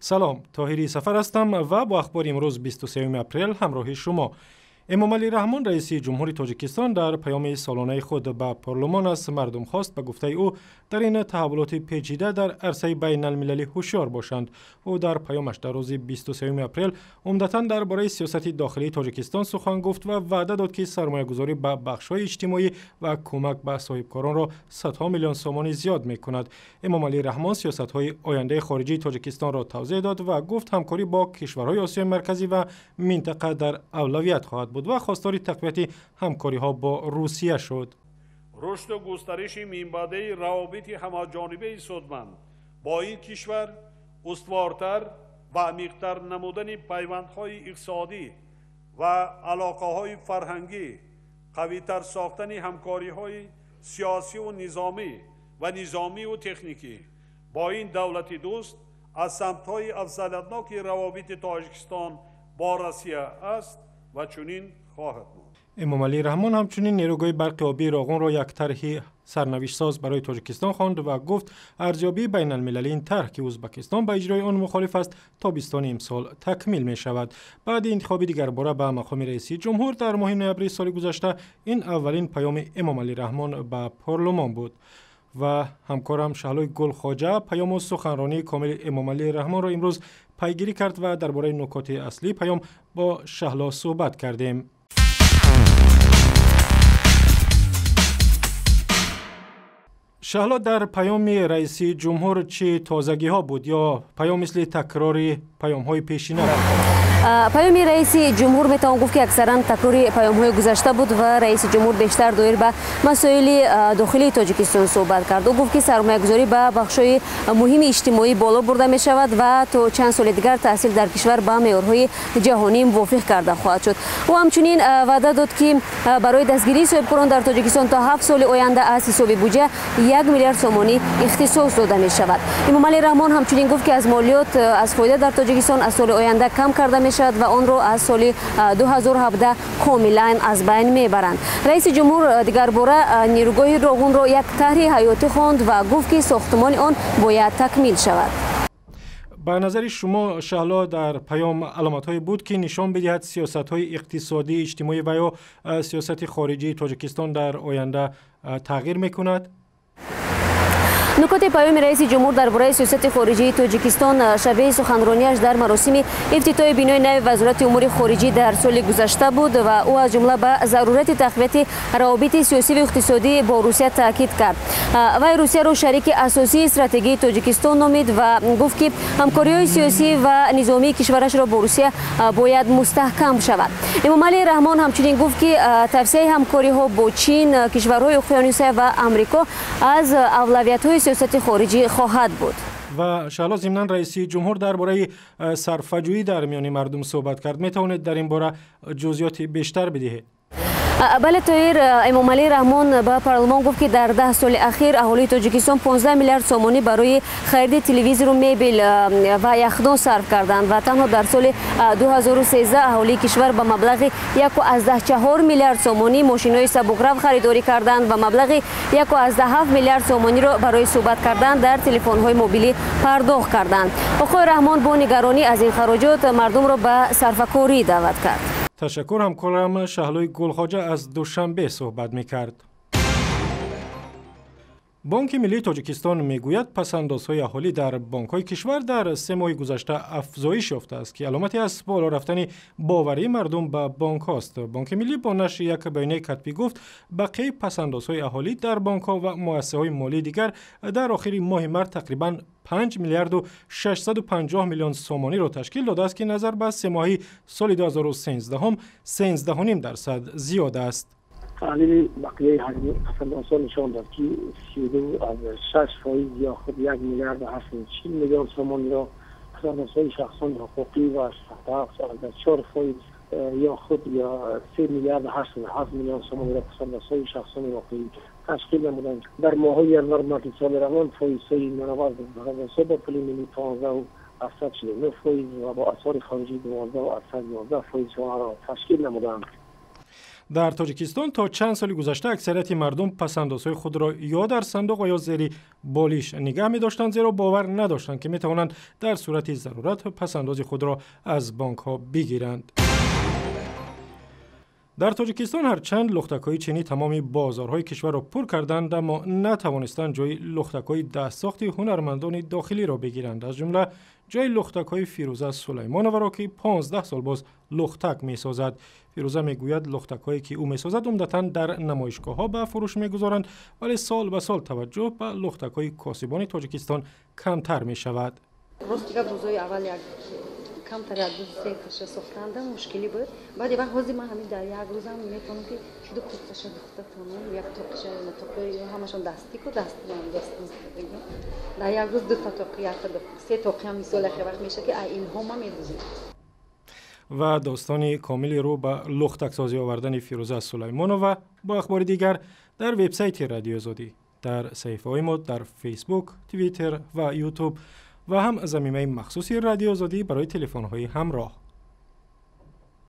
Салом, Тоҳири Сафар ҳастам ва бо ахбори имрӯз 23 апрел ҳамроҳи шумо. Эмомалӣ Раҳмон, раиси ҷумҳури Тоҷикистон, дар паёми солонаи худ ба парлумон аз мардум хост, ба гуфтаи ӯ, дар ин таҳаввулоти печида дар арсаи байналмилалӣ ҳушёр бошанд. Ӯ дар паёмаш дар рӯзи 23 апрел умдатан дар бораи сиёсати дохилии Тоҷикистон сухан гуфт ва ваъда дод, ки сармоягузорӣ ба бахшҳои иҷтимоӣ ва кӯмак ба соҳибкоронро садҳо миллион сомонӣ зиёд мекунад. Эмомалӣ Раҳмон сиёсатҳои ояндаи хориҷии Тоҷикистонро тавзеҳ дод ва гуфт, ҳамкорӣ бо кишварҳои Осиёи Марказӣ ва минтақа дар авлавият хоҳад буд ва хостори тақвияти ҳамкориҳо бо Русия шуд. Рушду густариши минбаъдаи равобити ҳамаҷонибаи судманд бо ин кишвар, устувортар ва амиқтар намудани пайвандҳои иқтисодӣ ва алоқаҳои фарҳангӣ, қавитар сохтани ҳамкориҳои сиёсиву низомӣ ва низомиву техникӣ бо ин давлати дӯст аз самтҳои афзалиятноки равобити Тоҷикистон бо Россия аст ва чунин хоҳад буд. Эмомалӣ Раҳмон ҳамчунин нерӯгоҳи барқи обии Роғунро як тарҳи сарнавиштсоз барои Тоҷикистон хонд ва гуфт, арзёбии байналмилалии ин тарҳ, ки Ӯзбекистон ба иҷрои он мухолиф аст, тобистони имсол такмил мешавад. Баъди интихоби дигарбора ба мақоми раиси ҷумҳур дар моҳи ноябри соли гузашта, ин аввалин паёми Эмомалӣ Раҳмон ба парлумон буд. Ва ҳамкорам Шаҳлои Гулхоҷа паёму суханронии комили Эмомалӣ Раҳмонро имрӯз пайгирӣ кард ва дар бораи нукоти аслии паём бо Шаҳло суҳбат кардем. Шаҳло, дар паёми раиси ҷумҳур чӣ тозагиҳо буд ё паём мисли такрори паёмҳои пешина буд? Паёми раиси ҷумҳур метавон гуфт, ки аксаран такрори паёмҳои гузашта буд ва раиси ҷумҳур бештар доир ба масоили дохилии Тоҷикистон суҳбат кард. Ӯ гуфт, ки сармоягузорӣ ба бахшҳои муҳими иҷтимоӣ боло бурда мешавад ва то чанд соли дигар таҳсил дар кишвар ба меъёрҳои ҷаҳонӣ мувофиқ карда хоҳад шуд. Ӯ ҳамчунин ваъда дод, ки барои дастгирии соҳибкорон дар Тоҷикистон то 7 соли оянда аз ҳисоби буҷа 1 миллиард сомонӣ ихтисос дода мешавад. Эмомалӣ Раҳмон ҳамчунин гуфт, ки аз молиёт аз фоида дар Тоҷикистон аз соли оянда кам карда мешавад ва онро аз соли 2017 комилан аз байн мебаранд. Раиси ҷумҳур дигарбора нерӯгоҳи Роғунро як тарҳи ҳаётӣ хонд ва гуфт, ки сохтмони он бояд такмил шавад. Ба назари шумо, Шаҳло, дар паём аломатҳое буд, ки нишон бидиҳад сиёсатҳои иқтисодӣ, иҷтимоӣ ва ё сиёсати хориҷии Тоҷикистон дар оянда тағйир мекунад? Нукоти паёми раиси ҷумҳур дар бораи сиёсати хориҷии Тоҷикистон шабеҳи суханронияш дар маросими ифтитоҳи бинои нави Вазорати умури хориҷӣ дар соли гузашта буд ва ӯ аз ҷумла ба зарурати тақвияти равобити сиёсиву иқтисодӣ бо Русия таъкид кард. Вай Русияро шарики асосии стратегии Тоҷикистон номид ва гуфт, ки ҳамкориҳои сиёсӣ ва низомии кишварашро бо Русия бояд мустаҳкам шавад. Эмомалӣ Раҳмон ҳамчунин гуфт, ки тавсияи ҳамкориҳо бо Чин, кишварҳои Уқёнусия ва Амрико аз авлавиятҳои сиёсати хориҷӣ хоҳад буд. Ва Шаҳло, зимнан раиси ҷумҳур дар бораи сарфаҷӯӣ дар миёни мардум суҳбат кард. Метавонед дар ин бора ҷузъиёти бештар бидиҳед? Бале, Тоҳир, Эмомалӣ Раҳмон ба парлумон гуфт, ки дар 10 соли ахир аҳолии Тоҷикистон 15 миллиард сомонӣ барои хариди телевизору мебел ва яхдон сарф карданд ва танҳо дар соли 2013 аҳолии кишвар ба маблағи 1,4 миллиард сомонӣ мошинҳои сабукрав харидорӣ карданд ва маблағи 1,7 миллиард сомониро барои суҳбат кардан дар телефонҳои мобилӣ пардохт карданд. Оқои Раҳмон бо нигаронӣ аз ин хароҷот мардумро ба сарфакорӣ даъват кард. Ташаккур, ҳамкорам Шаҳлои Гулхоҷа аз Душанбе суҳбат мекард. Бонки миллии Тоҷикистон мегӯяд, пасандозҳои аҳолӣ дар бонкҳои кишвар дар 3 моҳи гузашта афзоиш ёфтааст, ки аломате аз боло рафтани боварии мардум ба бонкҳост. Бонки миллӣ бо нашри як баёнияи катбӣ гуфт, бақияи пасандозҳои аҳолӣ дар бонкҳо ва муассисаҳои молии дигар дар охири моҳи март тақрибан 5 миллиарду 650 миллион сомониро ташкил додааст, ки назар ба семоҳаи соли 2013 13,5% зиёд аст. Таҳлили бақияи ҳаҷми пасандозҳо нишон дод, ки 32,6% ё худ 1 миллиарду 840 миллион сомониро пасандозҳои шахсони ҳуқуқӣ ва 7,4% ё худ 3 миллиарду 807 миллион сомониро пасандозҳои шахсони воқеӣ ташкил намуданд. Дар моҳҳои январ марти соли равон фоизҳои миёнаваз пасандозҳо бо пули миллӣ 15,49% ва бо асъори хориҷӣ 12,11% ташкил намуданд. Дар Тоҷикистон то чанд соли гузашта аксарияти мардум пасандозҳои худро ё дар сандуқ ва ё зери болиш нигаҳ медоштанд, зеро бовар надоштанд, ки метавонанд дар сурати зарурат пасандози худро аз бонкҳо бигиранд. Дар Тоҷикистон ҳарчанд лухтакҳои чинӣ тамоми бозорҳои кишварро пур карданд, аммо натавонистанд ҷои лухтакҳои дастсохти ҳунармандони дохилиро бигиранд, аз ҷумла ҷои лухтакҳои Фирӯза Сулаймоноваро, ки 15 сол боз лухтак месозад. Фирӯза мегӯяд, лухтакҳое, ки ӯ месозад, умдатан дар намоишгоҳҳо ба фурӯш мегузоранд, вале сол ба сол таваҷҷӯҳ ба лухтакҳои косибони Тоҷикистон камтар мешавад. Рости гап, рӯзҳои аввал як камтар, як ду се каша сохтанда мушкилӣ буд. Баъди вақт ҳозир ман ҳамин дар як рӯзам метавонам, ки ду курташа духта тамом, як тоқиша, тоқи ҳамашон дастӣ ку, даст дар як рӯз дута тоқи, якта, се тоқиам мисол яхе вақт меша, ки илҳома медузем. Ва достони комили рӯ ба лухтаксозӣ овардани Фирӯза Сулаймонова бо ахбори дигар дар вебсайти Радиои Озодӣ, дар саҳифаҳои мо дар Фейсбук, Твиттер ва Ютуб ва ҳам замимаи махсуси Радиои Озодӣ барои телефонҳои ҳамроҳ.